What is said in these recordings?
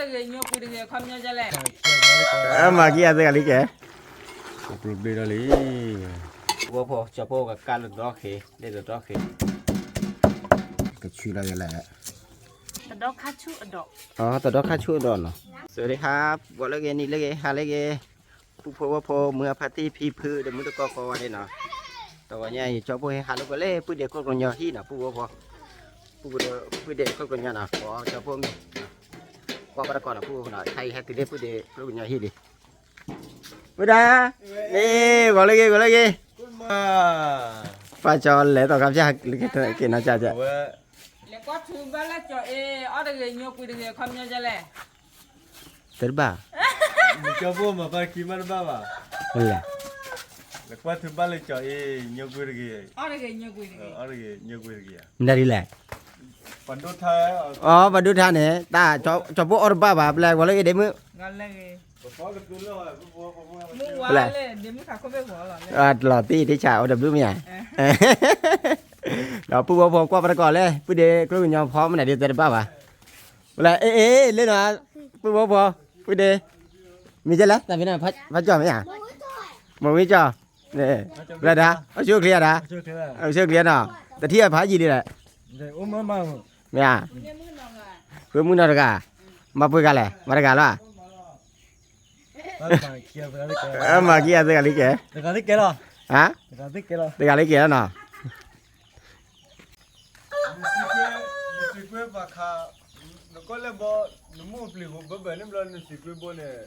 တဂ့ၤညိကွံာ်တဂ့ၤ ခီပညီလဲၣ်. အမၤကံအသဂၤလံကဲ, ပျုၤဘျ့ဒီးလံ, ဝဲဖိကၠီဖိကကးလၢတဒီဃ့ လၢတဒီဃ့, ကဆူလီၤယလဲၣ်, တဒီခါဆူအဒီး, တဒီခါဆူအဒီးနီၤ. စဝၤစဒံၣ်ခါ, ဂီၤလၢဂ့ၤ နံၤလၢဂ့ၤ ဟါလၢဂ့ၤ, ပူဖိဝဲဖိ မုၢ်အဖါတံၢ်ဖံဖုဒီးမုၢ်တကိးကိးဂၤဒဲးနီၤ, တဂီၤညါအံၤ ကၠီဖိဟဲဟးလိာ်ကွဲလၢပုၢ်ဒ့ၣ်ကျိကျိညီဟံၣ်နီၤ ပူဖိဖိ, ပုၢ်ဖိဒီးပုၢ်ဒ့ၣ်ကျိကျိညီနီၤ ပှၤကၠီဖိမ့ၢ် ကွၢ်ဘၣ်တကိးနီၤ ပူဖိဖိနီၤ ခါအံၤဟဲတုၤလၢပုၢ်ဒ့ၣ်ကျိကျိညီဟံၣ်လံ, ပုၢ်ဒါ, န့ၣ် ဂီၤလၢဂ့ၤ ဂီၤလၢဂ့ၤ, ပၢ်ကၠီလဲၤသီခါဖၠၣ် က့ၤနီၤကၠၢ်ကၠၢ် လဲၤကွၢ်ထုဘၣ်လၢကၠီအ့ အီၣ်တဂ့ၤညိကွံာ်တဂ့ၤ ခီပညီလဲၣ်. တဘၣ်, ကၠီဖိမၤပၢ်ခံမးတဘၣ်ဘၣ်, လဲၤကွၢ်ထုဘၣ်လၢကၠီအ့ ညိကွံာ်တဂ့ၤ, အီၣ်တဂ့ၤညိကွံာ်တဂ့ၤ, မနုၤဒ်လဲၣ်, ပှၤဒိၣ်ထါ, အီ ပှၤဒိၣ်ထါန့ၣ် တၢ်ကၠီဖိအီၣ်တဘၣ်ဘၣ် ပလဲၤဂီၤလၢဂ့ၤဒ့မုၣ်, ပလဲၤ လီၤတံၢ်တ့ဆး အိၣ်တဘျုးမ့ၢ်ဧါ, ဒီးပုၢ်ဖိဖိကွၢ်ဘၣ်တကိးလၢ ပုၢ်ဒ့ၣ်ကျိကျိညီဖီမနုၤဒ်တဲတဘၣ်ဘၣ်, ပလဲၤ အ့ အ့ လၢနီၤ, ပုၢ်ဖိဖိ, ပုၢ်ဒ့ၣ်, မံၤကဲလဲၣ် တၢ်ဖဲန့ၣ် ဖးကၠီၣ်မ့ၢ်ဧါ, မ့ၢ်ဝံကၠီၣ်, ပလဲၤဒၣ် အိၣ်ဆူၣ်အိၣ်ချ့ဧါဒၣ်, အိၣ်ဆူၣ်အိၣ်ချ့နီၤ, တထံၣ်အဖးယံာ်လံလဲၣ်, မ့ၢ်ဧါ, ဃုမုၢ်နီၤတဂၤ, မၤပှဲၤဂၤလဲၣ် မၤတဂၤလီၤ, မၤကံအသဂၤလံကဲ, တဂၤလံကဲလီၤ, တဂၤလံကဲလီၤနီၤ. နစံးကွဲပာ်ခါ, နကီၢ်လဲၢ်ဘီ, နမိၢ်ပျံၤဃိဘၢဘၢန့ၣ်ဘျီ နစံးကွဲဘိန့ၣ်,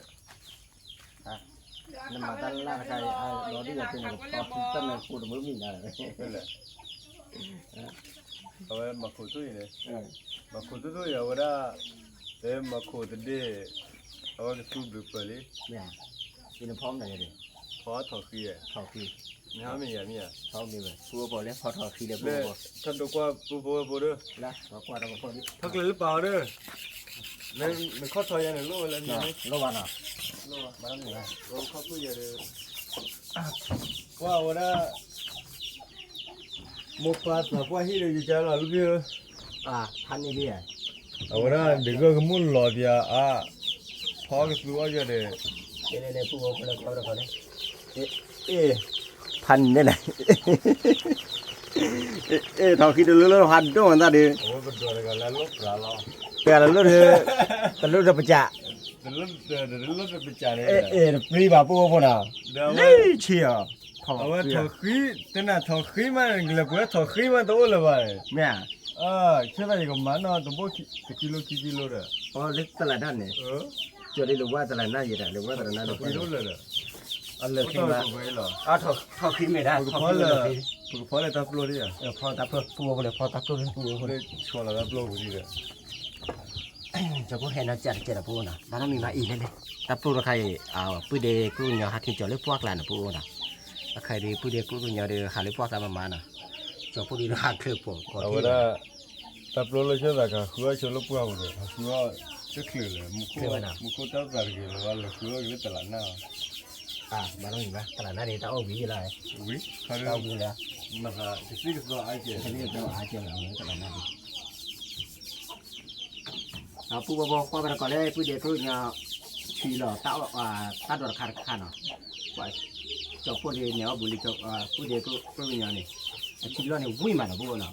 နမၤတၢ်လၢ်တခါအံၤ အလီၤဒ်ယၤပ့ၤန့ၣ် ကဖီခံတၢ်လဲၤဃိတမုၢ်မံၤနၤ, အဝဲမၤခိၣ်ထိၣ်အံၤန့ၣ်, မၤခိၣ်ထိၣ်ထိၣ်အံၤ အဝဲဒၣ်, မၤခိၣ်တဒ့ၣ်, အဝဲကသူဘျုးပၢၤလံ, ဖီထီၣ်ဃံ, ထီၣ်ဃံ, မ့ၢ်မ့ၢ်ယၤမ့ၢ်ယၤ, ထီၣ်ဃံလၢပူဖိလၢဖီထီၣ်ဃံလၢပူဖိ, ထီၣ်ဒိကွၢ်ပူဖိဝဲဖိဒီး, ထီၣ်ကျဲလၢပာ်အီၤဒီး, နခီၣ်ထီၣ်ယၤန့ၣ် လိၣ်ဝဲလၢန့ၣ်, လိၣ်ဘၣ်နီၤ, ခီၣ်ဖုၣ်ယၤဒီး, ကွၢ်ဝဲဒၣ် မိၢ်ပၢ်သးပှၢ်ဟံၣ်ဒီးယကါလီၤလၢပှၤဧၢ, ဖးန့ၣ်ဒ်, အဝဲဒၣ်ဒုးဂၢၢ်ကမူၣ်လီၤပၠးအါ, ဖီကသူအီၣ်ယၤဒီး, ဖးန့ၣ်န့ၣ်, ထီၣ်ဃံတလၢလၢဖးဒိၣ်မးသၣ်ဒီး, တဂၤလၢလိၣ်, တလိၣ်တပစၢ်, တပျံၤဘၣ်ပူဖိဖိနီၤ, လၢဆံးအီၤ, အဝဲထီၣ်ဃံ, တနၢ်ထီၣ်ဃံမး ကလဲၤပှဲၤထီၣ်ဃံမးတအိၣ်လၢၤဘၣ်, မ့ၢ်ဧါ, ဆၢသးယကမၤနီၣ်တဘိ တကံလိခံကံလိဒီး, လၢတလးဒၣ်န့ၣ်, ကၠီဒ်လၢဝဲတလးနၢ်ယဲဒၣ် လၢဝဲတလးနၢ်လၢပှၤ, အလၢာ်ဃံမး, ထီၣ်ဃံမ့ၢ်ဒၣ်, ပကဖီလၢတၢ်ပျိဒ်, ဖီတၢ်ပျိပူဖိလၢဖီတၢ်ပျိလၢပူဖိ, ဆီလီၤတၢ်ပျိပူဒ်ဒီး ကၠီဖိဟဲနီၤစၢ်တကဲဒီးပူအိၣ်နီၤ, ဘၣ်နီတမံၤမးအံၤလဲၣ်လဲၣ်, တၢ်ပျိတခါအံၤ, ပုၢ်ဒ့ကျိကညီဟးက့ၤကၠီၤလၢပှၢ်ကျါန့ၣ်ပူအိၣ်နီၤ, အခါဒီးပုၢ်ဒ့ကျိကညီဒီးဟးလၢပှၢ်ကျါမးမးနီၤ, ကၠီဖိဒီးဟးချၢပိာ်ကိးထံၣ်, တၢ်ပျိလၢဆၢသးကဟးဃုအီၣ်ဆိလၢပှၢ်ပူၤဒီး ဟးဃုအီၣ်ဆိချၢလၢ, မူခိၣ်တၢ်သးတဂ့ၤလၢၤဘၣ် လဲၤဃုအီၣ်က့ၤလၢတလးနၢ်လီၤ, ဘၣ်နီတမံၤဘၣ် တလးနၢ်န့ၣ် တၢ်အီၣ်ဝံၤလီၤ, ဝံၤ, တၢ်အီၣ်ဝံၤလီၤ, ကသံၣ်ကသီအါကဲး, ကသံၣ်ကသီအါကဲးလီၤ တလးနၢ်န့ၣ် ဒီးပုၢ်ဖိဖိကွၢ်ဘၣ်တကိးလၢပုၢ်ဒ့ကျိကညီ, ဆံးလီၤ, တၢ်ဒိးတခါတခါနီၤ, ကၠီဖိဒီးန့ၣ်အီၣ်ဘူးလံ, ပုၢ်ဒ့ကျိကညီန့ၣ်, အဆံးလီၤန့ၣ်ဝံၣ်မးနီၤ ပူဖိနီၤ,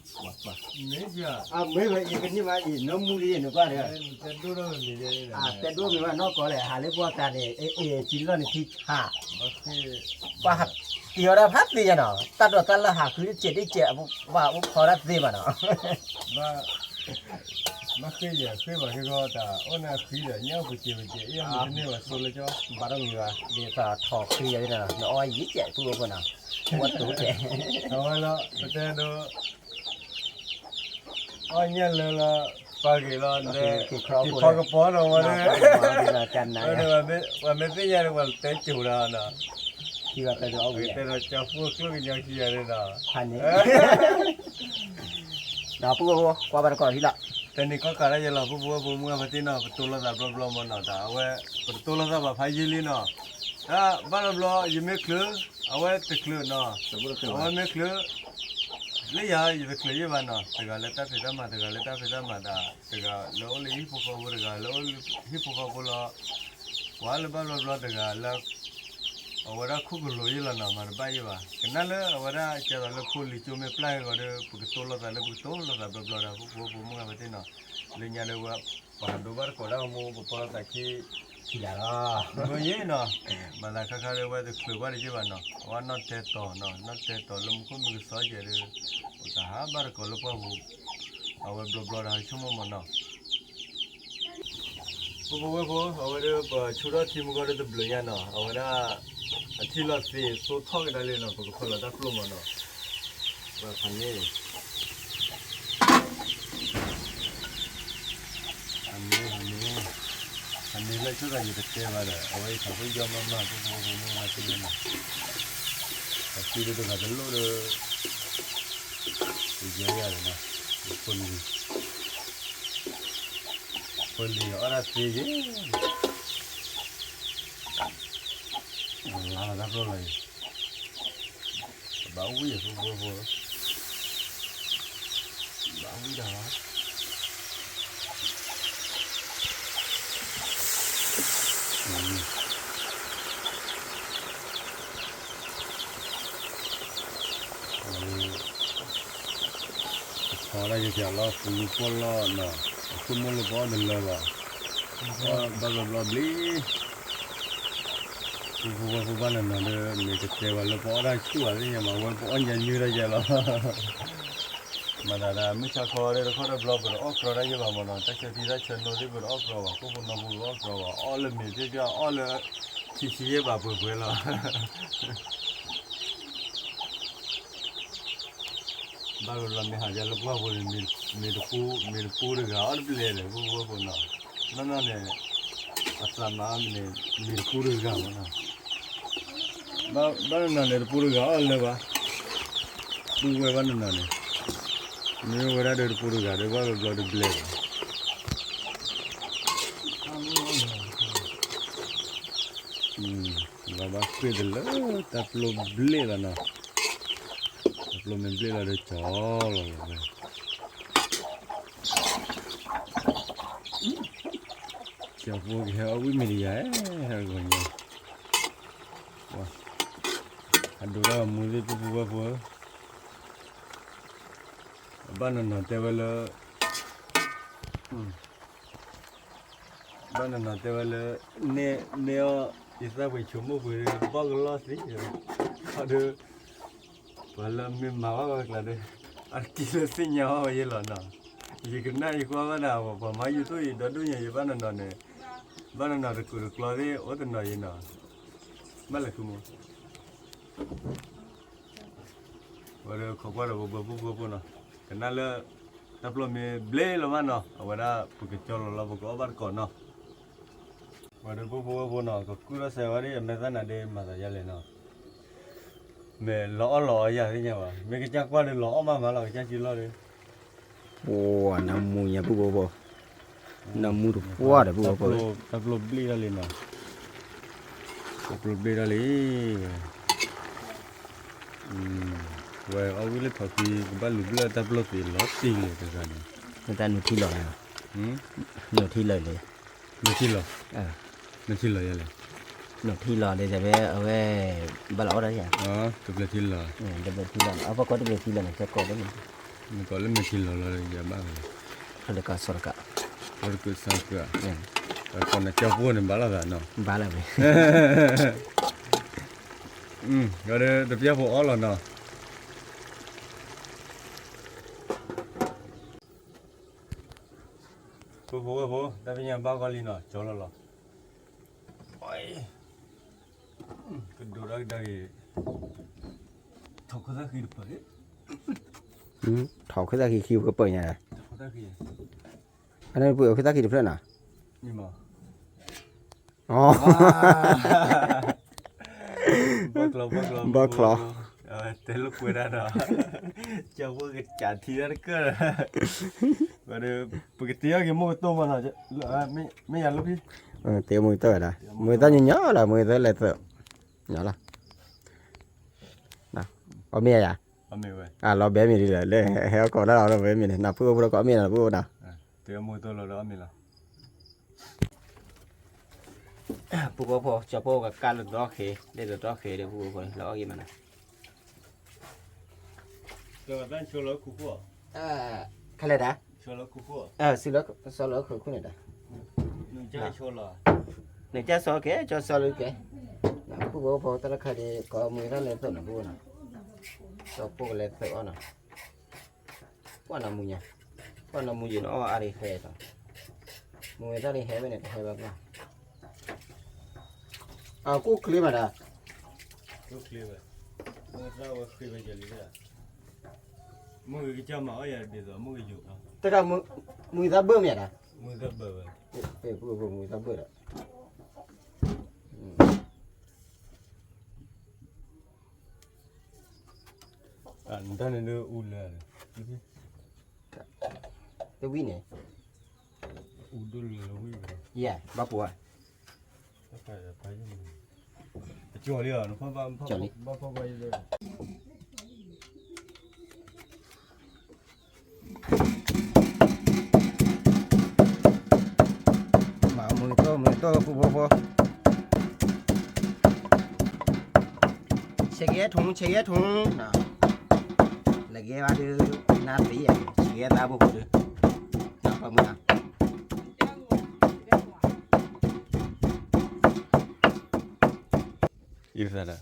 မ့ၢ်ဝဲယကန့ၢ်မးအံၤ နီၢ်မူလံယဲန့ၣ်ကွၢ်ဒီး, တဲဒိၣ်မ့ၢ်ဘၣ်နီၢ်ကီၢ်လဲၣ် ဟးလၢပှၢ်ကျါန့ၣ် အ့ၣ် အ့ၣ် ဆံးလီၤန့ၣ်ထံဆး, ပှၤက့ၤအီၤဒၣ်ဖးသ့ယဲနီၤ တၢ်ဒိးတၢ်လၢဟးဃုတစဲးဒ်စဲး, ပှၤအိၣ်ဖီတၢ်သ့ဘၣ်နီၤ ဘၣ်ဃ့ယဲ ဃ့ဘၣ်ဃ့ခီတၢ် အိၣ်န့ၣ်အဃံဒီး ညၣ်အိၣ်ပူၤစဲးပူၤစဲး အ့ၣ် မ့ၢ်တန့ၢ်ဘၣ်ဆိလၢကၠီ, ဘၣ်ဒီးမံၤဘၣ် ဒ်သိးထီၣ်ဃံယဲန့ၣ် နအီၣ်ယံၤစဲး ပုၢ်ဖိဖိနီၤ, ဝဲတူၢ်စဲး, အဝဲလီၤ ပတဲဒိး အီၣ်ညၣ်လၢလီၤ ပာ်ဂ့ၤလီၤ က့ၤခီကပီၤဒီးဝဲန့ၣ်, ပှၤမ့ၢ်သ့ၣ်ညါဒီး ပှၤတဲစိၤဒီးနီၤ, တဲဒီးကၠီဖိကျိၣ်ကညီခံဂၤန့ၣ်ဒီး, ဒီးပုၢ်ဖိဖိ ကွၢ်ဘၣ်တကိးထံလီၤ, တနံၤကီၢ်ကးဒၣ်ယဲလီၤ ပုၢ်ဖိဖိ မုၢ်ဂၢ်ဖါတံၢ်နီၤ ပတိၢ်လိာ်သးဘျီဘျီမ့ၢ်နီၤ တၢ်အဝဲ ပတတိၢ်လိာ်သးဘၣ်ဖးယံာ်လံနီၤ, တၢ်ဘၣ်ဘျီဘျီ ယမ့ၢ်ချုး အဝဲတချုးနီၤ, အဝဲမ့ၢ်ချုး လၢယၤ ယတချုးယဲၢ်ဘၣ်နီၤ, တဂၤလၢတၢ်ဖံးတၢ်မၤ, တဂၤလၢတၢ်ဖံးတၢ်မၤတၢ်, တဂၤလၢအိၣ်လၢဟံၣ်ဖိဃီဖိ, တဂၤလၢအိၣ်လၢဟံၣ်ဖိဃီဖိလီၤ. ပှၤလၢဘၣ်ဘျီဘျီတဂၤလၢ အဝဲဒၣ်ခိၣ်ကလိၤယဲၢ်လီၤနီၤ, မၤတဘၣ်ယဲၢ်ဘၣ်. ကနၣ်လၢအဝဲဒၣ်ကဲသိးလၢဖိလံၤကၠိမ့ၢ်ပျၢ်ဟဲဂီၤဒီး ပကတိၤလိာ်သးလၢပကတိၤလိာ်သးဘျီဘျီဒီး ပဖိပမုၣ်ဂၤဝဲသ့ၣ်နီၤ, လၢညါဒီးဝဲ ပှၤဒိဘၣ်တကိးဒၣ်မူ ပဖီလိာ်သးခံ ထံၣ်ဒၣ်လီၤ. မ့ၢ်ယဲၢ်နီၤ, မၤသးခါခါဒီး ဝဲတချုးဘၣ်တယဲၢ်ဘၣ်နီၤ, အဝဲနီၣ်တဲတီၤနီၤ, နီၣ်တဲတီၤလၢမူခိၣ်မ့ၢ်ကစီကဲးဒီး ပကဟးဘၣ်တကိးလၢပှၢ်ပူၤ, အဝဲဘျီဘျီဒီးဟးဆိကမိၣ်မးနီၤ. ပဖိဝဲၢ်ဖိ, အဝဲဒီးပဆူထီၣ်ထံမူကီၢ်ဒီးတဘျုးညါနီၤ, အဝဲဒၣ် အထံၣ်လီၤသ့သိထီၣ်ကဒါလံနီၤ, ပကဖီလီၤတၢ်ပျိၢ်မးနီၤ. ဖးန့ၢ် ဖးန့ၢ် ဖးန့ၢ် ဖးန့ၢ်လၢဆိသးယတတဲဘၣ်ဒီး အဝဲယထးခိၣ်ယီၢ်မးမး ပဖိဝဲၢ်ဖိမ့ၢ်ဝဲသ့ၣ်ညါနီၤ, အသံဒီးတဂၤတလိၣ်ဒီး ပယီယၤဒီးနီၤ, ဖိလံၤ ဖိလံၤအီၣ်ဒၣ်သ့ယဲၢ်, လါလီၤတၢ်ပျိၢ်လီၤအံၤ, ဘၣ်ဝံၣ်အဖိဖိဖိ, ဘၣ်ဝံၣ်တၢ်လီၤ. အဝဲ အထီဒၣ်ယကလီၤ ပလူၤပီၣ်လီၢ်နီၤ, အဆိကမိၣ်လၢပအီၣ်တလၢဘၣ်, ဘၣ်ဘျီဘျီဘျ့, ပဖိဝဲၢ်ဖိဘၣ်နီၤနီၤဒီး မ့ၢ်ကတဲဝဲလၢပအီၣ်တၢ်ဆူၣ်ဘၣ်သ့ၣ်ညါမး ဝဲပအီၣ်ညါညွၢ်တၢ်ယဲလီၤ. မၤသးဒၣ်မုၢ်ဆါခီဒီးတခီတဘျီ ပတအီၣ်ကြီတၢ်ယဲဘၣ်မးနီၤ, တၢ်ဆၢထံတၢ်ဆၢနိသ့ၣ်ပတအီၣ်ကြီဘၣ်, ခိၣ်ဖိနီၢ်ဖိပအီၣ်ကြီဘၣ်, အီၣ်လၢမ့ၤပျီပျီ အီၣ်လၢထံဆံယဲၢ်ဘၣ်ပှဲၤပှဲၤလီၤ. ဘၣ်လီၤလီၤမ့ၢ်ဟးယါလၢပှၢ်ဖိန့ၣ် မ့ၤတပူ, မ့ၤတပူတဂၤအီၣ်တပျဲၢ်ဒီး ပဖိဝဲၢ်ဖိနီၤ, နီၢ်နီၢ်န့ၣ် အသးမၤန့ၣ် မ့ၤတပူတဂၤမးနီၤ, ဘၣ်နီၤနီၤန့ၣ် တပူတဂၤအီၣ်လၢၤဘၣ်, ပဖိဝဲၢ်ဘၣ်နီၤနီၤန့ၣ်, မ့ၢ်ဝဲဒၣ်ဒီးတပူတဂၤဒီး ဘၣ်ဘျီဘျီတဘျဲၣ်ဒီး လီၤဘၣ်ဃ့ၢ်တလၢ တၢ်ပျိၢ်ဘျ့ၣ်လီၤနီၤ, တၢ်ပျိၢ်မ့ၢ်ဘျ့ၣ်လီၤဒီးကၠီလီၤလီၤဝဲ, ကၠီဖိကဟဲအီၣ်ဝံၣ်မ့ၤတယၤ, ဟဲဂီၤညါ, အဒိးတၢ်ဂီၤမူသ့ၣ် ပဖိဝဲၢ်ဖိဧၢ, ဘၣ်နီၤနီၤတဲဝဲလၢ ဘၣ်နီၤနီၤတဲဝဲလၢ နဲအီၣ် ယသၣ်ပှ့ၤဆိကမိၣ်ပှ့ၤဒီး ဘီၣ်ကလီၢ်သ့, ခီဒီး ပှၤလၢမ့ၢ်မၤဘၣ်ဝဲကျါဒီး အတကံၢ်လၢသ့ၣ်ညါဘၣ်ဝဲယဲလီၤနီၤ, ယကနၣ်ယကွၢ်ဘၣ်ဒၣ် ပှၤမၤယိၤသိၣ်အံၤဒီဒိၣ်ညါ ယဘၣ်နီၤနီၤန့ၣ်, ဘၣ်နီၤနီၤတကူးတကျီသ့ၣ်အိၣ်တနီၤယဲနီၤ, ဘၣ်လဲၤဃုမူ ဝဲဒီးခိးကွၢ်ဒီးပဘၢပူဖိဖိနီၤ, ကနၣ်လၢ တၢ်ပျိၢ်မ့ၢ်ဘျ့ၣ်လီၤမးနီၤ အဝဲဒၣ်ပကကၠီလီၤလီၤ ပကအီၣ်ဘၣ်တကိးနီၤ, ဝဲဒီးပဖိဝဲဖိနီၤ ကကူၣ်ထီၣ်စဲးဝဲဒၣ် အမဲာ်သၣ်နၤဒ့မၤသးယါလဲၣ်နီၤ, မ့ၢ်လီၤအီၣ်လီၤအီယၤသ့ၣ်ညါဘၣ် မ့ၢ်ကစၢ်ကွၢ်ဒီးလီၤအီၣ်မးမးလီၤ ကစၢ်စုလီၢ်ဒီး ပှၤနမူညါပူဖိဖိ, နမူတပှၢ်ဒီးပူဖိဖိ, တၢ်ပျိၢ်ဘျ့ၣ်ထီၣ်လံနီၤ, တၢ်ပျိၢ်ဘျ့ၣ်ထီၣ်လံ, ဝဲအီၣ်ဝံၣ်လၢဖီဖံ ကဘၣ်လူၤဘျၢၣ်တၢ်ပျိၢ်သ့လီၤတံၢ်လံတဂၤန့ၣ်, မ့ၢ်တၢ်နုာ်ထံလီၤန့ၣ်, နုာ်ထံလီၤလဲၣ်, နုာ်ထံလီၤ, နုာ်ထံလီၤယဲလဲၣ်, နုာ်ထံလီၤဒီး အဝဲ ဘၣ်လီၤအီၣ်တၢ်ယၤ, တဘျၢထံလီၤ, တဘျၢထံလီၤ အဖီခိၣ်တဘျၢထံလီၤန့ၣ် ကၠီကိးဒၣ်န့ၣ်, နကိးလၢမဲာ်ထံလီၤလီၤဒီး ယဘၣ်ဝဲလဲၣ်, တကးစီတကး, တကးစီတကး, တကးနကၠီဖိန့ၣ် ဘၣ်လီၤသးနီၤ, ဘၣ်လီၤဝဲ ဒီးတပျၢ်ဖိအီၣ်လီၤနီၤ, ဖိဖိဝဲၢ်ဖိ တၢ်ဖဲညါဘၣ်ဂီၢ်လံနီၤ ကၠီလီၤလီၤ, ကဒိးတၢ်ကဒါက့ၤ, ထီၣ်ခိၣ်သၣ်ဃံတပၢၢ်, ထီၣ်ခိၣ်သၣ်ဃံခံကပၢၢ်ညါ, အန့ၣ်ပှ့ၤခိၣ်သၣ်ဃံတဖျၢၣ်နီၤ, ဘၣ်ချီ, တဲလိာ်ကွဲးတၢ်ဒီး, ကၠီဖိကစးထံတၢ်တကၢၢ်, ပကတဲအီၤက့ၤမိၢ်ကတိၢ်မးနီၤ, မ့ၢ်ယၤလၢဖံ, တဲမိၢ်ကတိၢ်ဝဲဒၣ်, မိၢ်ကတိၢ်ညီညီလီၤ မိၢ်ကတိၢ်လဲၤသၢ, ညီလီၤ, အီၣ်မ့ၢ်ယၤယၤ အမ့ၢ်ဝဲ အလီၤဘဲမ့ၢ်ဒ်လဲၣ် လၢဟဲအီၣ်ကီးတၢ်လီၤလီၤဘဲမ့ၢ်န့ၣ် နဖုအိၣ်ဖိဒီးကအီၣ်မ့ၢ်နီၤ ဖုအိၣ်နီၤ တမူသိလီၤဒီးအီၣ်မ့ၢ်လီၤ ပူဖိဖိ ကၠီဖိကကၢ်လၢဒီဃ့ လၢဒီဒီဃ့ဒီးပူဖိဖိ လၢအီၣ်ဂ့ၤမးနီၤ ခါလဲၣ်ဒၣ် စုလၢစီၤလၢခုခိၣ်န့ၣ်ဒၣ် နကၢ်စီၤကဲ ကၠီစီၤလၢကဲ ပူဖိဖိ တၢ်တခါဒ် ကီးမူၤတၢ်လဲၤသိးနီၤ ပူဖိနီၤ ကၠီဖိကလဲၤသိးအီၤနီၤ ကွၢ်နီၢ်မူညါ ကွၢ်နီၢ်မူယံၤနီၤ အီၣ်အါဒံးဟဲဒီး မူဝဲတၢ်ဒံးဟဲဝဲန့ၣ် တဟဲဘၣ်ဘၣ် အကိၣ်ချ့မးဒၣ် ကိၣ်ချ့ဝဲ မ့ၢ်တၢ်ဝဲဃ့ဝဲယၤလံ မ့ၢ်ဂ့ၤကစၢ်မၤအီၣ်ယၤဒ်သိး မ့ၢ်ဂ့ၤယိာ် တၢ်ခါ မူၤသးဘၢမ့ၢ်ဒၣ် မူၤသးဘၢဝဲ မူၤသးဘၢဒီး တၢ်န့ၣ်ဒ်အူလၢာ် တဝံၣ်န့ၣ် အူဒိၣ်လၢဝံၣ်ဝဲ ယဲ ဘၣ်ပှၤ အကၠီလံ ဘၣ်ဖီၣ်ဘၣ်ယိၣ် မၤမုာ်တိၢ်မုာ်တိၢ်ပူဖိဖိ ဆဲးကဲထုံ ဆဲးကဲထုံ လဲၤကဲဘၣ်ဒုး နၢ်သံ ဆဲးကဲသးပူဖိဒုး ပှၤမုာ် အံၤသးဒီး အံၤ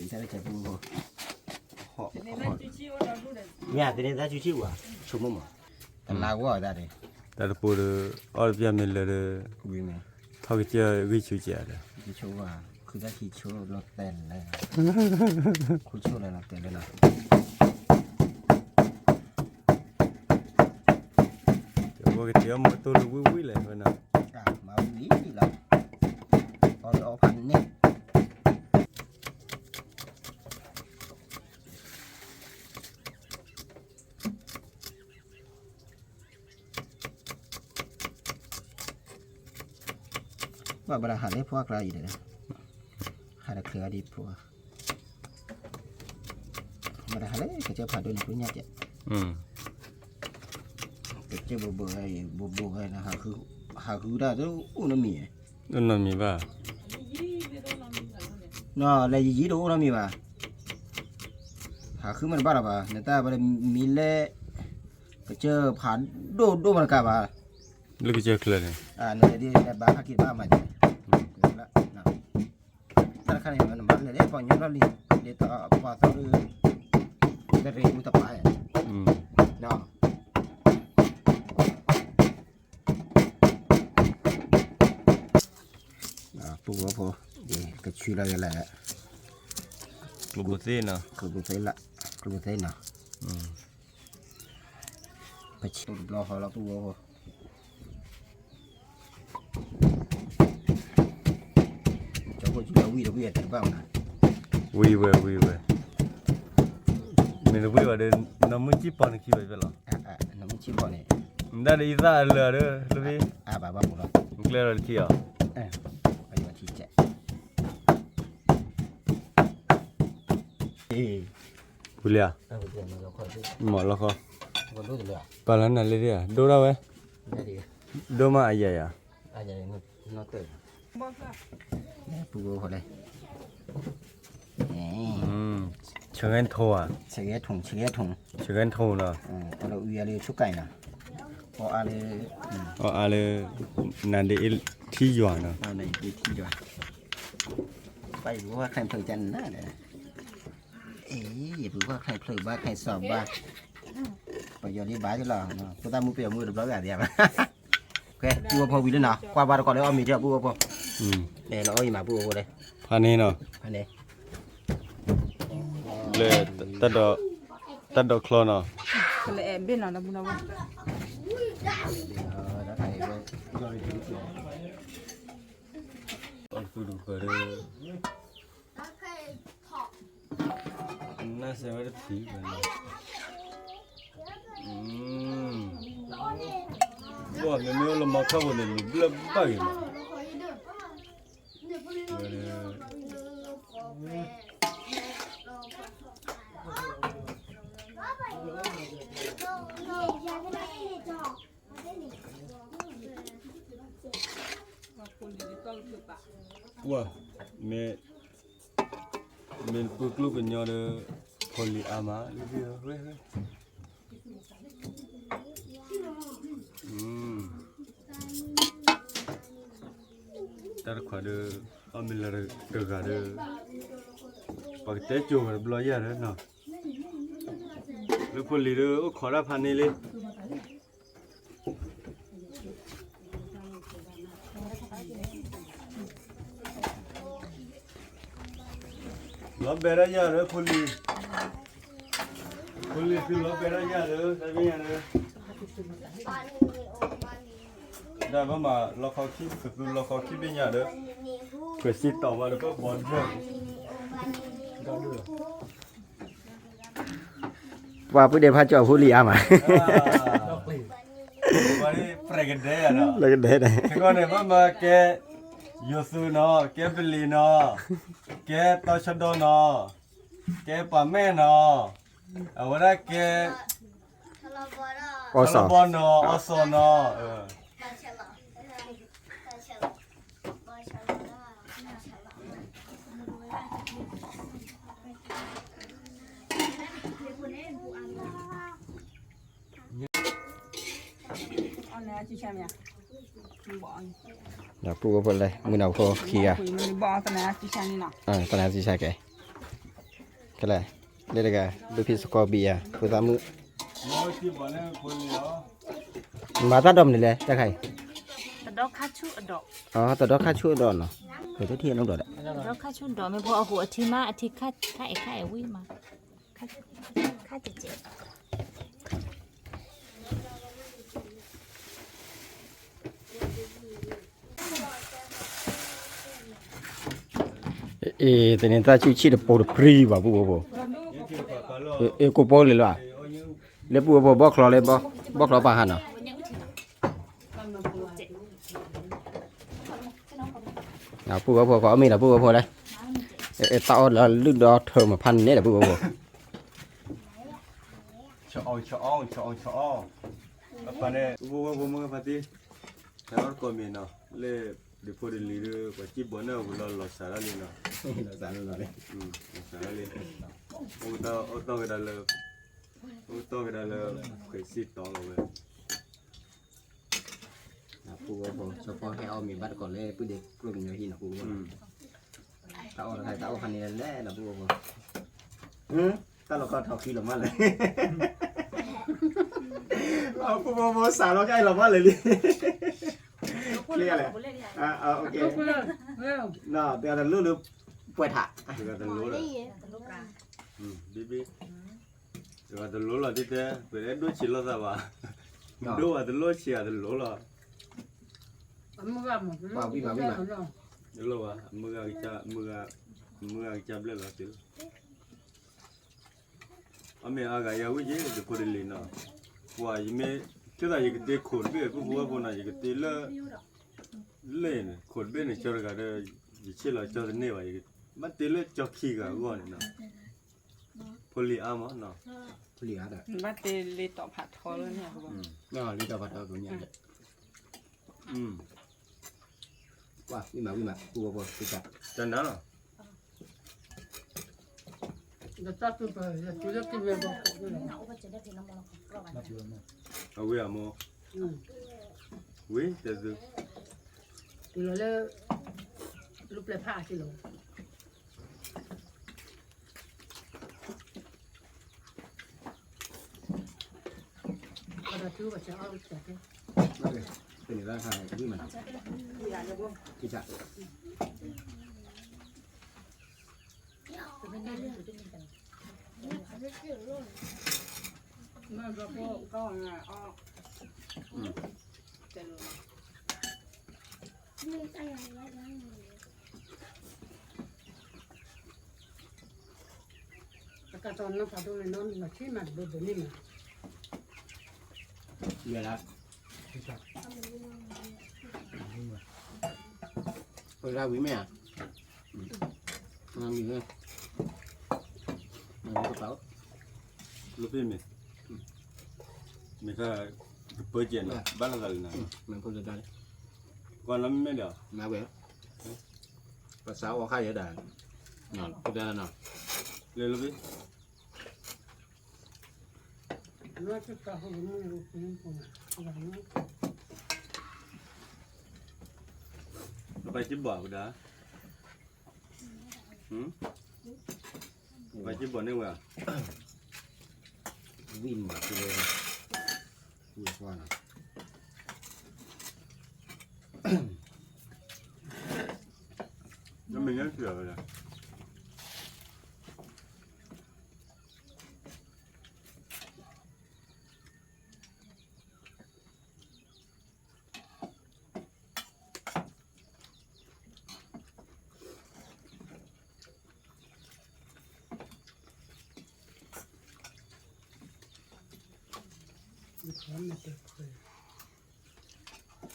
သးဒီးကဲပူဖိ မ့ၢ်သန့ၤသးဆူဆံဝဲ ဆိကမိၣ်မး တလါဝဲအီၤသးန့ၣ် တၢ်တပိၤဒီး အီၣ်တပျၢ်မ့ၢ်လၢဒီး ထီၣ်ကစၢၢ်ဂံၢ်ဆူကဲးဒီး ခုသၣ်ခံဆိလီၤတဲာ်လဲၣ် ခူဆိလီၤတဲာ်လဲၣ်နီၤ ကဲဝဲကတဲအီၣ်မ့ၢ်ကတိၢ်လၢဝံၣ်ဝံၣ်လဲၣ်ဝဲနီၤ မၤဝံၣ်လီၤ အီၣ်လၢအီၣ်ဖးန့ၣ် ဘၣ်ဘၣ်ဒီးဟးလၢဖိအကျါအံၤဒီး ဟးတချုးအီၤဒ်ဖိ ဘၣ်ဒီးဟးလၢကစၢၢ်ဖးဒိၣ်န့ၣ် ဖိညၣ်ကဲး ကစၢၢ်ဘိဘိဝဲ ဘိဘိဝဲ ဟးဃုတၢ်တအိၣ်နီတမံၤ အိၣ်နီတမံၤဘၣ် နီၤ လဲၤယံာ်ယံာ်တအိၣ်နီတမံၤဘၣ် ဟးဃုမ့ၢ်တဘၣ်လီၤဘၣ် နတၢ်ဝဲဒၣ်မံၤလဲၣ် ကစၢၢ်ဖးဒိၣ်ဒိၣ်မးတကးဘၣ် လၢကစၢၢ်ချၢန့ၣ် နလဲၤဒ်လဲၤဘါဟးက့ၤဘၣ်မး တၢ်တခါန့ၣ် နမၤလဲၤလၢပှၤညီလီၢ်လံၤ ဒ်သိးပှၤသီဒုး တရ့အူတပာ် ပူဖိဖိ ကဆူလီၤယလဲၣ် ကျိဘိသ့ၣ်နီၤ ကျိဘိသ့ၣ်လၢ ကျိဘိသ့ၣ်နီၤ ပဆူတဘျီဃီလီၤပူဖိဖိ ကၠီဖိကၠူလီၤဝံၣ်ဒီးဝံၣ်အတဘၣ်မး ဝံၣ်ဝဲ ဝံၣ်ဝဲ မ့ၢ်တဝံၣ်ဘၣ်ဒီး နီၢ်မုၢ်ကံၣ်ပီနခံဘၣ်ဖဲလီၤ နီၢ်မုၢ်ကံၣ်ပီန့ၣ် မတၢ်ဒီးအံသၣ်အလၢာ်ဒီး လၢဖဲ အဘၣ်ဘၣ်ပူၤလီၤ ကျဲလီၤတထံၣ်အီၤ ပယီၤထံကဲး ဝံၤလံဧါ မ့ၢ်လီၤခီ ပာ်လီၤနၤလံဧါ ဒိၣ်ဒၣ်ဝဲ ဒိၣ်မးအယၤယၤ ပူဖိဖိလဲၣ် ဆဂဲၢ်ထိၣ်ဧါ ဆဂဲၢ်ထိၣ် ဆဂဲၢ်ထိၣ် ဆဂဲၢ်ထိၣ်နီၤ အလီၤအုယၤလၢဆိကၢ်အံၤနီၤ အီၣ်အါလၢ အီၣ်အါလၢ နၤဒ့အ့ၣ်ထံယွၤနီၤ နၤဒ့အ့ၣ်ထံယွၤ ပၢ်ယပူဖိခွါချဲဖျၢၣ်ကနၤဒီး အ့ ယပူဖိခွါချဲဖျၢၣ်ဘၣ် ချဲစီၤဘၣ် ပယီၤဒ်ဘၣ်ယလီၤ ဖိသၣ်မုၣ်ပယီၤမုၣ်တဘျီဂာ်ဒံးဘၣ် ကဲ ပူဖိဖိဝံၤလၢနီၤ ကွၢ်ဘၣ်တကိးလၢအီၣ်မ့ၤကၢ်ပူဖိဖိ လီၤအီၣ်အံၤမးပူဖိဖိလဲၣ် ဖးန့ၣ်နီၤ ဖးန့ၣ် လၢ တၢ်ဒိးချီနီၤ ကလဲၤအဲၣ်ဘ့ၣ်နီၤ ဒီပုၢ်ဒီဝဲၢ် အီၣ်တပူၤတပူၤဒီး နၢ်စဲးဝဲတထံၣ်ဘၣ်န့ၣ် ဘၣ်မ့မ့ၢ်အိၣ်လၢမီခီၣ်ပူၤန့ၣ် လူၤဘျၢၣ်ဘၣ်ဂ့ၤမး ဝဲဒၣ် ဝဲ, မ့ၢ်, မ့ၢ်နပုၢ်ကျိၣ်ကညီဒီး ဖိလံၤအါမး, ဝဲ, တၢ်တခွါဒီး အီၣ်မ့ၤလၢတဂၤဒီး ပှၤကတဲကိၤဝဲတဘျီယၤဒီးနီၤ, လၢဖိလံၤဒီး အိၣ်ခိးတၢ်ဖးန့ၣ်လံ လီၤဘဲဒၣ်ယၤလၢဖိလံၤ, ဖိလံၤသုလီၤဘဲဒၣ်ယၤလၢ တၢ်မ့ၢ်ယၤလၢ ဒ်ဘၣ်မးလီခီခံ ပသူလီခီခံဘ့ၣ်ညါဒီး ပစံးတီၤဘၣ်ဒီးပဘီဒၢၣ် ပှၤပုၢ်ဒဲးဖးကၠီၤဖိလံၤအါမး, ပှၤန့ၣ်ပြဲကဒဲယၤဒီး လၢကဒဲဒဲ ခဲကီန့ၣ် ဘၣ်မၤကဲ ယိၤသုးနီၤ, ကဲပလံၤနီၤ, ကဲတီဆၢဒီနီၤ, ကဲပှၤမဲၣ်နီၤ, အဝဲဒၣ်ကဲ အီၣ်စီၣ် ဘီနီၤ, အီၣ်စီၣ်နီၤ, ဒီးပုၢ်ဝဲၢ်ဖိလဲၣ် မုၢ်နၤဖိခံဂၤ, သနၤစံဆါကဲ, ခဲလၢာ်, လၢတဂၤ ဒိဖံစကီဘံယၤ ဖိသၣ်မုၣ်, မၤတၢ်ဒီးမနုၤလဲၣ် တၢ်ခါအံၤ, တဒီခါဆူၣ်အဒီး, တဒီခါဆူၣ်အဒီးနီၤ, တထံၣ်အနီဒီး, တဒီခါဆူၣ်ဒီး မ့ၢ်ဖိအဟူးအထံမး အထံခါအဲၣ်ခါအဲၣ်ဝံၤမး, ခါကဲးကဲး အ့ တန့ၢ်တၢ်ဆူၣ်ဆံၣ်တပိတပြံဘၣ်ပုၢ်ဝဲၢ်ဖိ, အ့ ကိးပိလံလီၤ, လၢပုၢ်ဝဲၢ်ဖိဘီၣ်ချီလၢ ဘီၣ်ချီပာ်ဟးနီၤ, ပုၢ်ဝဲၢ်ဖိ ကအီၣ်မ့ၤဒီးပုၢ်ဝဲၢ်ဖိလဲၣ်, တၢ်အီၣ်လၢလုၢ်ဒီထၢမးဖးန့ၣ်ဒီးပုၢ်ဝဲၢ်ဖိ, ဆီအီ ဆီအီ ဆီအီ ဆီအီ, အပၢ်န့ၣ် ပုၢ်ဝဲၢ်ဖိမ့ၢ်ဖါတံၢ်, တၢ်အီၣ်တကိးမ့ၤနီၤ, လၢ ဒုးဖိတလံၤဒီး ပှၤစံၣ်ဘီန့ၣ်အဝံၤလီၤ လီၤစှၤဒၣ်လံနီၤ, လီၤစှၤလံ, လီၤစှၤဒၣ်လံ, အိၣ်တီၢ်က့ၤဒၣ်လၢ, အိၣ်တီၢ်က့ၤဒၣ်လၢ ဖှဲးစံၣ်တီလီၤဝဲ ပုၢ်ဝဲၢ်ဖိ ဆီဖီဟဲအီၣ်မ့ၤဘၣ်တကိးလၢ ပုၢ်ဒ့ကျိၣ်ကညီဟံၣ်နီၤ ပုၢ်ဝဲၢ်ဖိ, တၢ်အီၣ်တခါ တၢ်အီၣ်ခါန့ၣ်လဲၣ်ဒီးပုၢ်ဝဲၢ်ဖိ, တၢ်လီၤခီထီၣ်ခံလီၤမးလၢာ်, ပုၢ်ဝဲၢ်ဖိစးလီၤခါအံၤလီၤမးလၢာ်လံ, တဂၤတလိၣ်လၢပှဲၤထး, တဂၤတလိၣ်လၢ တဂၤတလိၣ်လီၤဒ်တဲ ပအဲၣ်ဒိးဆံးလိာ်သးဘၣ်, ဒိၣ်ဘၣ်တလိၣ်ဆံးဘၣ်တလိၣ်လီၤ, တလိၣ်ဘၣ် အမုၢ်ဂၤကစၢ်, မုၢ်ဂၤကစၢ်ဘျဲၣ်လီၤတုၤလီၤ, အမ့ၢ်အါဂၤယၤဝံၣ်က့ၤ ဒုးဖိတလံၤနီၤ, ပှၤယမ့ၢ် ထဲသးယကတ့ခိၣ်တဘ့ၣ် ပုၢ်ဖိဝဲၢ်ဖိနီၤ ယကတ့လၢ လၢန့ၣ် ခိၣ်တဘ့ၣ်န့ၣ် ကၠီတဂၤဒီး ယဆ့ၣ်လီၤကၠီတန့ၢ်ဘၣ်, ဘၣ်တ့လၢကၠီခံဂၤအဂီၢ်န့ၣ်နီၤ, ဖိလံၤအါမးနီၤ, ဖိလံၤအါဒီး ဘၣ်တ့လ့တီၣ်ဖးထီလၢန့ၣ်, လ့တီၣ်ဖးထီကိးညါဒီး ဝံၣ်မးဝံၣ်မး ပုၢ်ဖိဖိ တနၤလီၤ ဒီးတၢ်သူပၢၤ ယသူလၢကံၢ်မဲဘီခိၣ်န့ၣ်လီၤ, အဝံၣ်အမိၢ်, ဝံၣ်တဲသု, တုၤလီၤလၢ လူပျဲၢ်ဖးအက့ၤလီၤ, အဒီးထူဘၣ်ဆၢအီၣ်ကၠီတဲ, တနံၤဘၣ်ခါဝံၣ်မး, ကံၢ်ဆၣ် အကတီၢ်နီၤဖးဒိၣ်န့ၣ် နီၤဆံးမးတဘိဘိန့ၣ်မး, ယဲလၢ ဝဲဒၣ်ဝံၤမ့ၢ်ဧါ, မ့ၢ်, မ့ၢ်ကပၤ, လၢဖဲမ့ၢ်, မ့ၢ်ခါ, ကပၢကဲနီၤ ဘၣ်လီၤသးလံနီၤ, မ့ၢ်ဖိလၢဒါလံ, ကွၢ်နီၤမ့ၢ်ဒီး, မ့ၢ်ဝဲ, ပစးအီၣ်ခါယဲဒၣ်, ပတဲနီၤ, လဲၤလၢဘ့ၣ်, ပပာ်က့ၤဘီၣ်ဝဲဒၣ်, ပပာ်က့ၤဘီၣ်န့ၢ်ဝဲ, ဝံၣ်မး, ဝံၣ်ကွၢ်နီၤ, နမ့ၢ်ညါစံးဝဲဒၣ်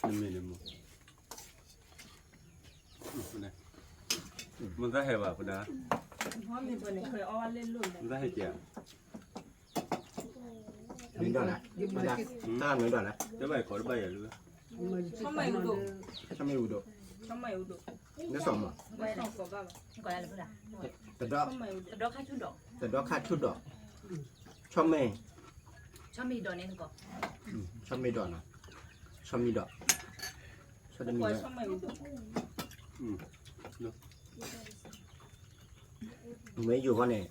နမ့ၢ်န့ၣ်မ့ၢ်, မတၤဟဲဘၣ်ပဒၣ်, မတၤဟဲကဲ, မ့ၢ်ဒီးလဲၣ်, တၢ်မ့ၢ်ဒီးလဲၣ်, တဘၣ်ခီတဘၣ်ယၤလၢ, ဆီမ့ၣ်အူဒိၣ်, လၢစီၤမး, တဒီ, တဒီခါဆူဒီး, ဆီမ့ၣ်, ဆီမ့ၣ်ဒီးနီၤ, ဆီမ့ၣ်ဒီး, ဆီတမံၤ, မ့ၢ်ယိၤဃီန့ၣ်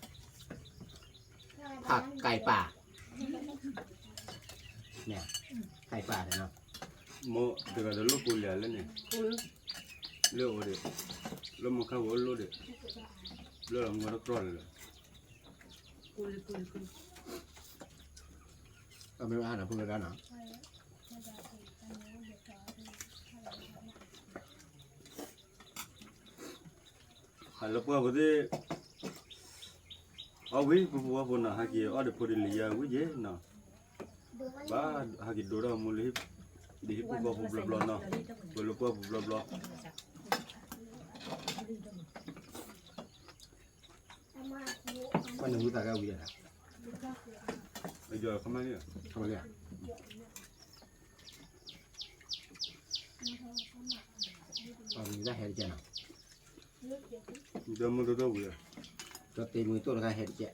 ผักไก่ป่า, ไก่ป่าနီၤ, မ့ၢ်တဂၤဒီးလိၣ်ကိးလံာ်လၢန့ၣ်, လၢအိၣ်ဒံး, လၢမ့ၢ်ခါဝဲအိၣ်လိၣ်ဒံး, လၢမ့ၢ်တကြၢးလၢာ်လၢာ်, အမ့ၢ်အါန့ၣ်ဖိလၢဒၣ်နီၤ လၢပှၢ်ပူၤသ့ၣ်, အီၣ်ဝံၤ ပပှၢ်ဖိနီၤ ဟဲက့ၤအီၣ်ဒံးဖိဒံးလံာ်ယၤဝံၤယဲနီၤ, ဘၣ်ဟဲက့ၤဒိတၢ်မူလၢ ဒ်ဟံၣ်ဖိဃီဖိဘျီဘျီနီၤ, ပလၢပှၢ်ပူၤဘျီဘျီ, ပှၢ်န့ၣ်ဝံသးကဝံၤဒၣ်, အယီၤခီမီ, ခီမီ, အမံၤဒၣ်ဟဲတကဲနီၤ, ဒီမူတဒိၣ်ဝံၤ, ဒီတ့မူတိၢ်တခါဟဲတကဲ,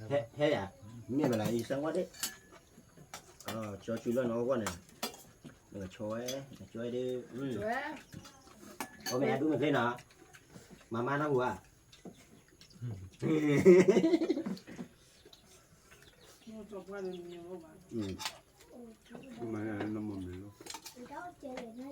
ဟဲယၤ, မ့ၢ်ဘၣ်လၢယစၢၤဝဲဒၣ်, ကၠီဆူလၢနအီၣ်ဂီၢ်န့ၣ်, နကဆီဝဲ, နကဆီဝဲဒၣ်, အမ့ၢ်အဒူမ့ၢ်ဖျ့နီၤ, မၤမါနီၢ်ဟူဧါ မၤနမ့ၢ်လီၤ, တၢ်ဒီးဟဲ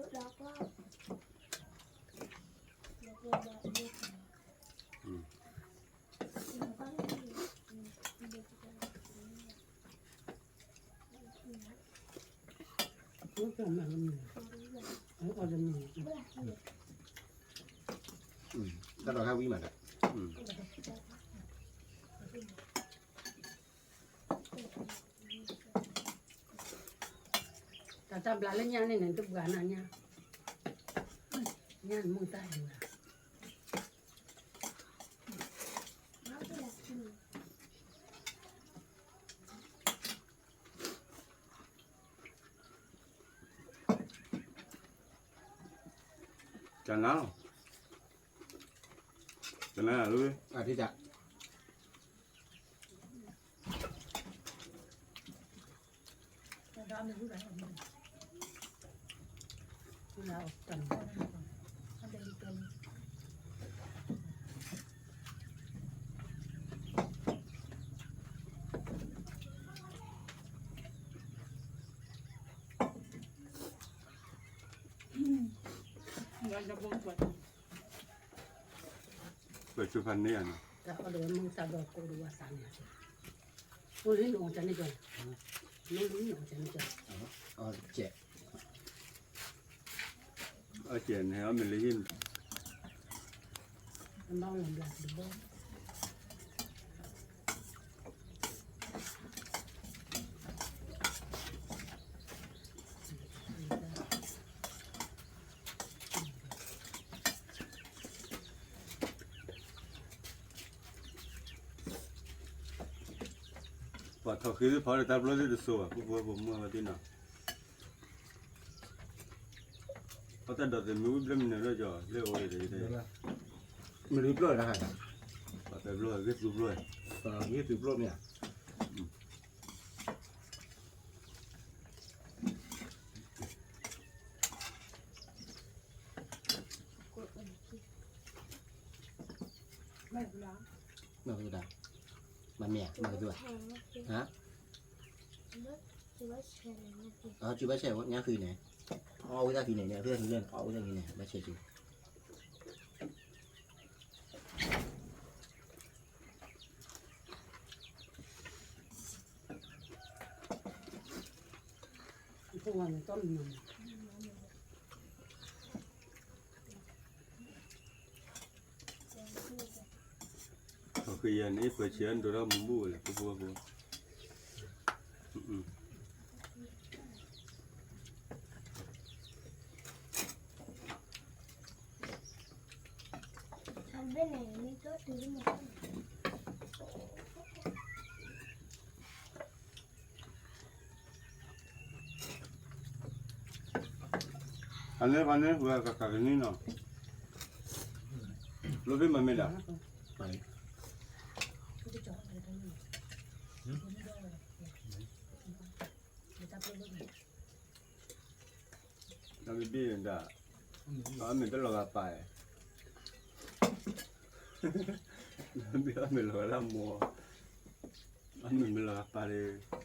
ဝံၤမးဒီး, တၢ်တၢ်ဘျးလၢညါန့ၣ်န့ၣ် တဘှါနၤညါ, ညါနမုၢ်တၢ်ဒံးဘၣ် ကနၤလီၤ, ကနၤလီၤ, အဓိက ပှၤဆူဖးန့ၢ်ဧါနီၤ, တၢ်အီၣ်ဒီးဝဲမုၢ်သးဒီးကိးဒီးဝဲသးန့ၣ်, အိၣ်လံနအီၣ်တၢ်န့ၣ်ကီ, မ့ၢ်လံနအီၣ်တၢ်န့ၣ်ကီ, အီၣ်စဲး, အီၣ်စဲးန့ၣ် အီၣ်မ့ၢ်လံဟံၣ် ပှၤထီၣ်ဃ့သ့ၣ်ဖီဒီးတၢ်ဘျီသ့ၣ်တစိၤဘၣ် ပှၤပိာ်မုၣ်ဝဲသ့ၣ်နီၤ, ပတၢ်ဒီးသ့ၣ်မ့ၢ်ဝံၣ်ဘျဲၣ်မနုၤလၢကီး လၢအိၣ်လၢတဂ့ၤတဂ့ၤ, မ့ၢ်လွံၢ်ပျိၢ်တခါ, ပှၤပဲာ်ဘျိၣ်ဂ့ၢ်သူပျိၢ်, ဂ့ၢ်သူပျိၢ်မ့ၢ်ဧါ. မၤကဒၣ်, မၤမ့ၢ်ဧါ, မၤကဒၣ်, ဟါ, အီ စုဘၣ်ဆဲးဝဲ ညါဃုန့ၣ်, အီဝံသးဃုန့ၣ် အီဝံသးဃုန့ၣ် ဘၣ်ဆဲးစု ပဃ့ယၤန့ၣ် ပဆဲးဒိၣ်ထီၣ်မူဘူၣ်ဝဲလဲၣ် ပဖိပဖိ, အန့ၣ်ပှၤန့ၣ် ဝဲကကကနံၣ်နီၤ, လိၣ်ဘ့ၣ်မၤမ့ၢ်ဒၣ်, တၢ်ဘ့ၣ်ဘ့ၣ်ဒၣ်, အမ့ၢ်တလီၤဂာ်ပာ်, အမ့ၢ်လီၤဂာ်လၢမိၢ်, အမ့ၢ်မ့ၢ်လီၤဂာ်ပာ်ဒီး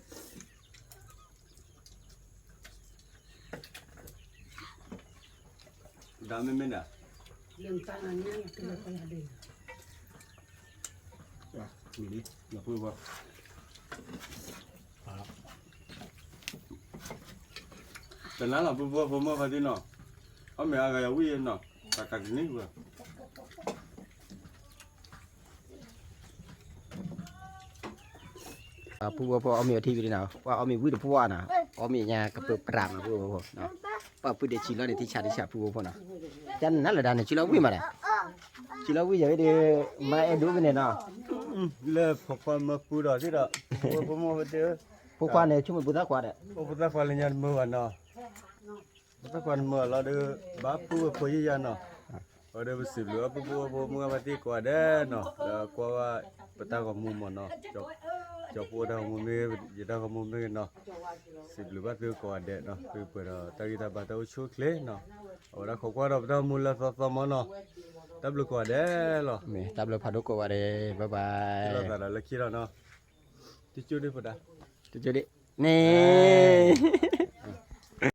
ဒၣ်မ့မ့ၢ်ဒၣ်, မ့ၢ်လံ, နဖိဝဲ, တနၤလီၤ ပဖိဖိမီၢ်ဖါတံၢ်နီၤ, အီၣ်မ့ၢ်အါဂၤယဝံၣ်နီၤ, တၢ်ကးကနံၣ်ဝဲ ပူဖိဖိအီၣ်မ့ၤအထံဝံၤန့ၣ်, ပှၤအီၣ်မ့ၤဝံၤတပှၢ်နီၤ, အီၣ်မ့ၤညါကပၢပြးမး ပူဖိဖိ, ပှၤပုၢ်ဒ့ဆံးလီၤန့ၣ် ထံဆးထံဆး ပူဖိဖိနီၤ, တၢ်နနၢ်လၢဒၣ်န့ၣ် ဆံးလီၤဝံၤမးဒၣ်, ဆံးလီၤဝံၤယၤဝဲဒီး, မၤအဲၣ်ဒိးဖဲန့ၣ်နီၤ, လၢဖိခွါမၢပူဒီးသ့ၣ်ဒီး, ဖိခွါန့ၣ် ဆိကမိၣ်ဖိသၣ်ခွါဒီး, ဖိသၣ်ခွါလၢညါတမုာ်ဘၣ်နီၤ ပသၣ်ခွါန့ၣ်မုာ်လီၤဒီး, ဘၣ်ဖုဝဲဖိယံာ်ယံာ်နီၤ, အဝဲဒီးပစံးဘျုးအီၤ ပူဖိဖိမုၢ်ဂၤဖါတံၢ်ကိးဂၤဒဲးနီၤ, လၢကွၢ်ဝဲပတၢ်ဂီၤမူမးနီၤ, ကၠီဖိတၢ်ဂီၤမူမ့ၢ်ဂ့ၤ ယတၢ်ဂီၤမူမ့ၢ်ဂ့ၤနီၤ, စံးဘျုးဘၣ်သုကိးဂၤဒဲးနီၤ, သုပှဲၤဒီးတၢ်ဂံၢ်တၢ်ဘါတၢ်အိၣ်ဆူၣ်အိၣ်ချ့နီၤ, အဝဲဒၣ်ခိးကွၢ်ဒီးပတၢ်ဂီၤမူလၢသီသီမးနီၤ, တၢ်ဘျုးကိးဂၤဒဲးလီၤ, မ့ၢ်တၢ်ဘျုးဖးဒိၣ်ကိးဂၤဒဲး, bye bye, လီၤသးဒီးလၢခံလီၤနီၤ, တကၠိဒ့ၣ်ဖိဒါ, တကၠိဒ့ၣ်, န့ၣ်